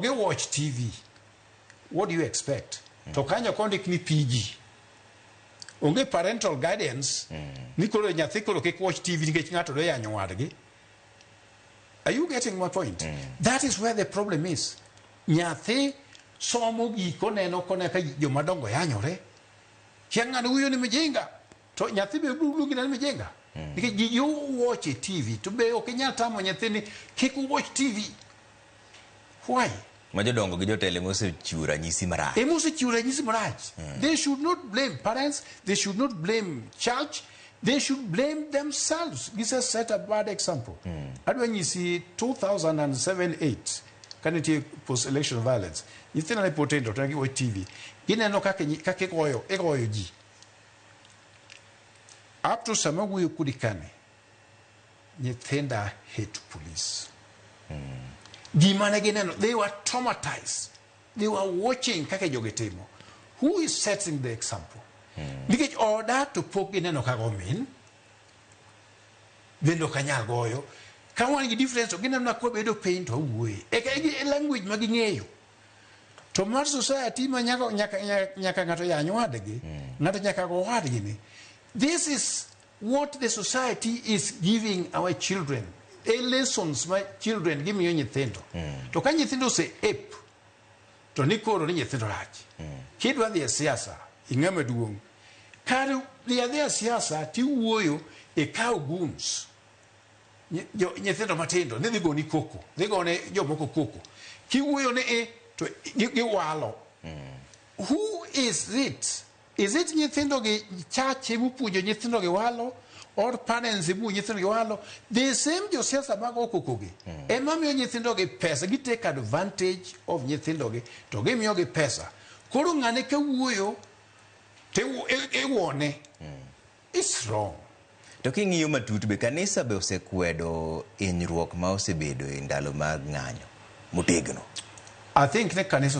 Gi watch TV. What do you expect? To kanyo kondik ni PG. Onge parental guidance ni koro nyathi koro kik watch TV nikech ng'ato dwa yanyo wadgi. Are you getting my point? That is where the problem is. Nyathi somo gik oneno koneno ka jomadongo yanyore. Chieng' ng'ano wuoyo ni mijinga. To nyathi be biro luongi ni mijinga. Nikech gigi watch e TV to be ok inyal tamo nyathi ni kik watch TV. Why? Ma jodongo gi jotelo ema osechiwo ranyisi marach. Ema osechiwo ranyisi marach. They should not blame parents, they should not blame church, they should blame themselves. Gise set a bad example. Adwa nyisi 2007-8 ka nitie post election violence. Nyithindo ne pod tindo to ne giwatch TV. Gineno kaka kaka igoyo ji. Up to sama wuoyo kodi kani, nyithinda hate police. Gima ne gineno, they were traumatized. They were watching kaka jogi timo. Who is setting the example? Nikech oda to pok gineno kaka omin, bende ok anyal goyo. Ka wan gi difference to gineno na kwabedo piny to awuoye. Eka e language ma ging'eyo. To mar society ma nyaka ng'ato yany wadgi, ng'ato nyaka go wadgi ni. This is what the society is giving our children. A lessons ma children gimiyo nyithindo. To ka nyithindo ose ape, to ni koro ni nyithindo rach. Kidwa dhi e siasa, ing'ama duong'. Kar dhi adhiya e siasa tiwuoyo ikaw goons. Nyithindo matindo ni dhi goni koko, dhi gone jomoko koko. Kiwuoyo ni e to giwalo. Who is it? Is it nyithindo gi church emopuonjo nyithindo gi walo or parents emuonjo nyithindo gi walo? The same josiasa mago koko gi ema miyo nyithindo gi pesa, gi take advantage of nyithindo gi to gimiyo gi pesa. Koro ng'ane ka wuoyo to iwuone. It's wrong. To king'iyo matut be kanisa be osekwedo hinyruok ma osebedo e ndalo mag ng'anyo motegno. I think ne kanisa